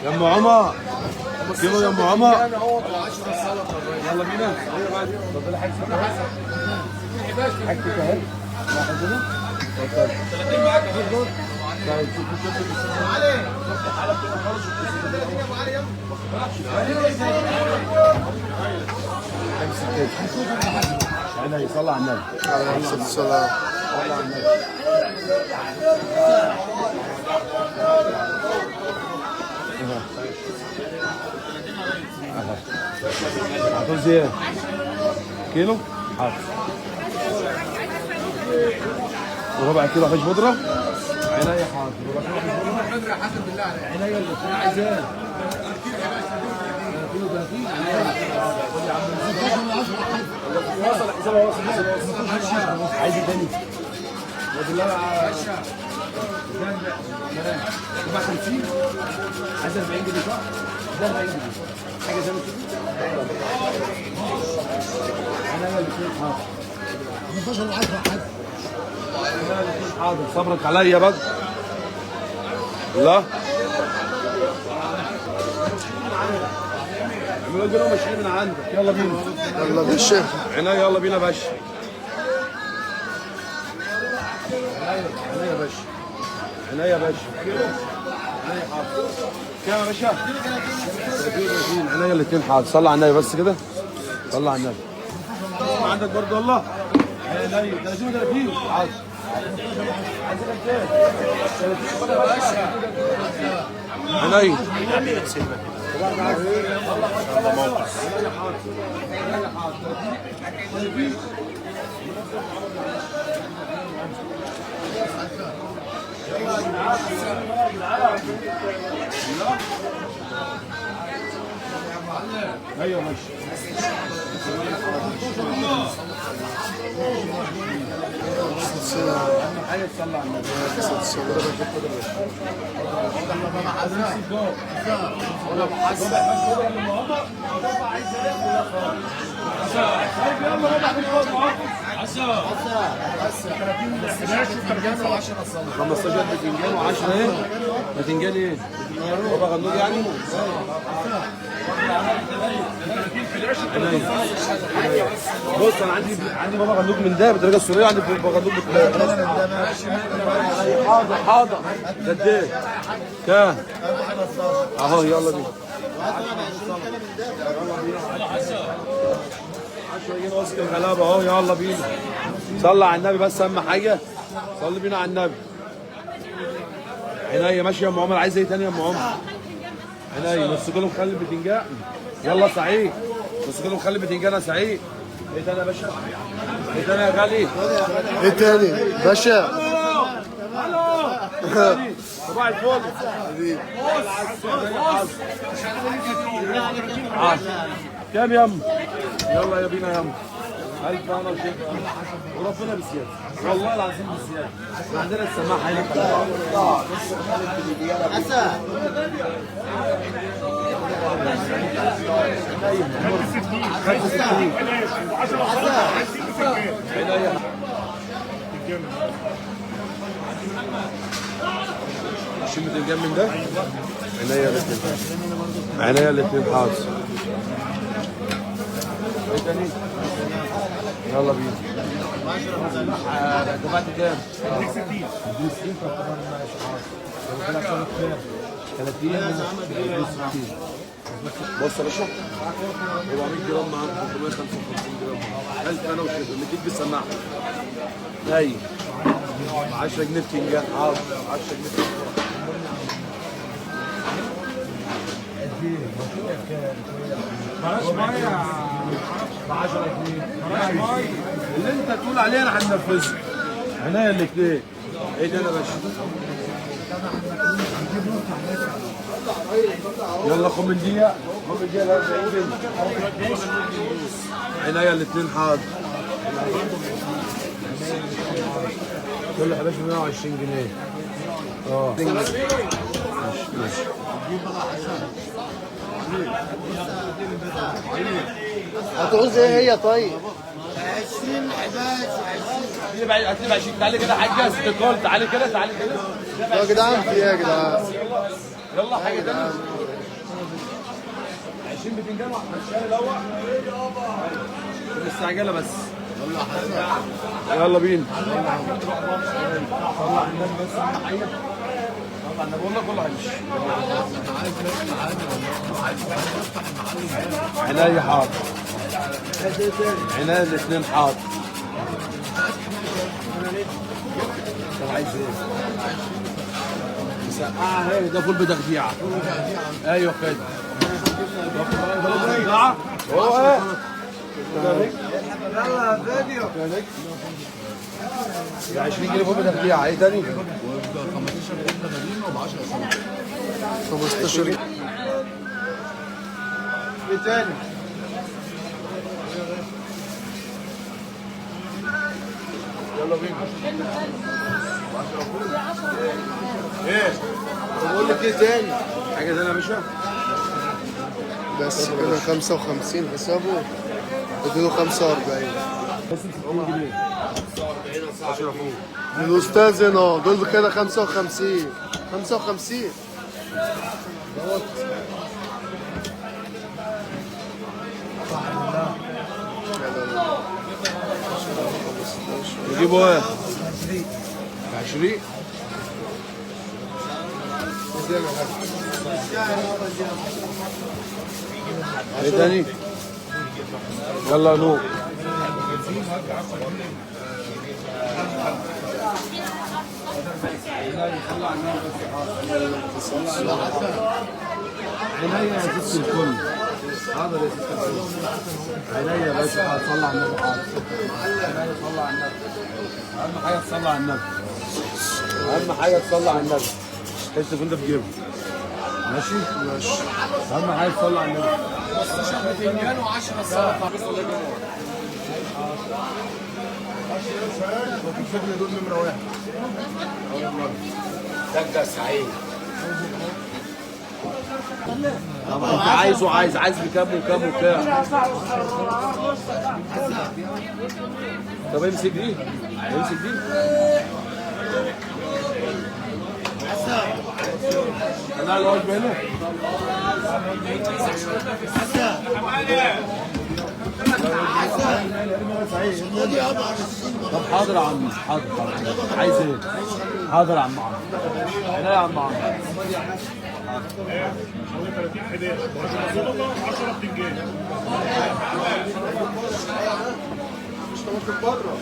يا ام عمر، كيلو يا ام عمر. يلا بينا. اتفضلي حاجة، حاجتك اهي. واحد هنا. اتفضل. 30 معاك. طيب شوف شوف علي. عيني صلى على النبي. عليه الصلاة والسلام. صلى على النبي. هتعوز ايه؟ كيلو؟ حاضر. وربع كيلو حوش بودرة؟ عينيا حاضر. ربع كيلو حوش بودرة؟ عينيا الاثنين. عايز ايه؟ 30. خد يا عم. وصل حسابها، وصل حسابها. عايز ايه تاني؟ بالله ربع 50. عايز 40 جنيه صح؟ ده 40 جنيه. حاجة زي ما كده. انا الاثنين حاضر. 15 و10 حاضر. انا الاثنين حاضر، صبرك عليا بس. لا اعملوا كده ماشيين من عندك. يلا بينا. يلا باشا. عينيا يلا بينا يا باشا. عينيا يا باشا. عينيا يا باشا. عينيا حاضر. كام يا باشا؟ 30. عينيا الاثنين حاضر. صلى على النبي بس كده. صلى على النبي. عندك برضه والله. عينيا 30 30 حاضر. عايز كام؟ 30 يا باشا. عينيا. ايوه ماشي. حاجة تصلي على النبي. يلا 15 بتنجان و10 ايه؟ بتنجان ايه؟ بابا غنوج يعني؟ بص انا عندي بابا غنوج من ده بالدرجة السورية، عندي بابا غنوج بالدرجة. حاضر حاضر. قد ايه؟ كام؟ اهو يلا بينا. 10 جنيه وسط الغلابة اهو. يلا بينا. صلى على النبي بس، اهم حاجة صلي بينا على النبي. عينيا ماشي يا ام عمر. عايز ايه تاني يا ام عمر؟ عينيا نص كيلو مخلل بتنجان. يلا سعيد. نص كيلو مخلل بتنجان يا سعيد. ايه تاني يا باشا؟ ايه تاني يا غالي؟ ايه تاني باشا؟ الو صباح الفل. كام يا ام؟ يلا يا بينا يا ام. ألف أنا وشفا وربنا بالزيادة، والله العظيم بالزيادة. عندنا السماحة هنا. عشرين بتنجان من ده؟ عينيا الاثنين. عينيا الاثنين حاضر. ايه تاني؟ يلا بينا. دفعت كام؟ 60. 60. طب تمام ماشي حاضر. 30 60. بص يا باشا 400 جرام معاك، 355 جرام. ألف أنا وشفا. مديك بالسماعة. أيوه 10 جنيه بتنجان. حاضر 10 جنيه بتنجان. بلاش مية ب 10 جنيه. بلاش مية. اللي انت تقول عليه انا هنفذه. عينيا الاثنين. ايه ده يا باشا؟ يلا خد من دي، خد من دي 40 جنيه. عينيا الاثنين حاضر. كل يا باشا 120 جنيه. اه ماشي ماشي. هتعوز ايه هي طيب؟ 20 11 هتلاقي 20. تعالي كده يا حاجة استقال. تعالي كده تعالي كده يا جدعان في ايه يا جدعان؟ يلا حاجة تانية. 20 بتنجان وهتمشيها الاول. مستعجلة بس. يلا بينا. طلع النبي بس حيه. طلع النبي والله كله هيمشي. عينيا حاضر. عينيا الاثنين حاضر. طب عايز ايه؟ مسقعه اهي، ده فول بتخديعه. ايوه كده. هو ايه؟ يلا فيديو. 20 جنيه فول بتخديعه، ايه تاني؟ 15 جنيه ب 10 15 جنيه. ايه تاني؟ يلا بينا. ايه؟ بقول لك ايه تاني؟ حاجة تانية يا باشا؟ بس كده 55 حسابه، اديله 45. بس 60 جنيه. 10 فوق. الاستاذ هنا دول كده 55 55. دوت. نجيبه ايه؟ 20. ايه تاني؟ يلا نور. عينيا يا ست الكل. حاضر يا ست الكل. عينيا يا باشا، صلى على النبي. حاضر. عينيا صلى على النبي. اهم حاجة تصلي على النبي. اهم حاجة تصلي على النبي. تحس انت في جيبك. ماشي؟ ماشي. اهم حاجة تصلي على النبي. 15 بتنجان و10 سلطة. الفكرة دول نمره واحد. ده سعيد. طب انت عايزه، عايز بكام وكام وكام؟ طب امسك دي، امسك دي. انا الوجبة هنا. طب حاضر يا عم، حاضر حاضر. عايز ايه؟ حاضر يا عم عمرو. عينيا يا عم عمرو. 30 11 10 سلطة 10 بتنجان. مش طماطم بره.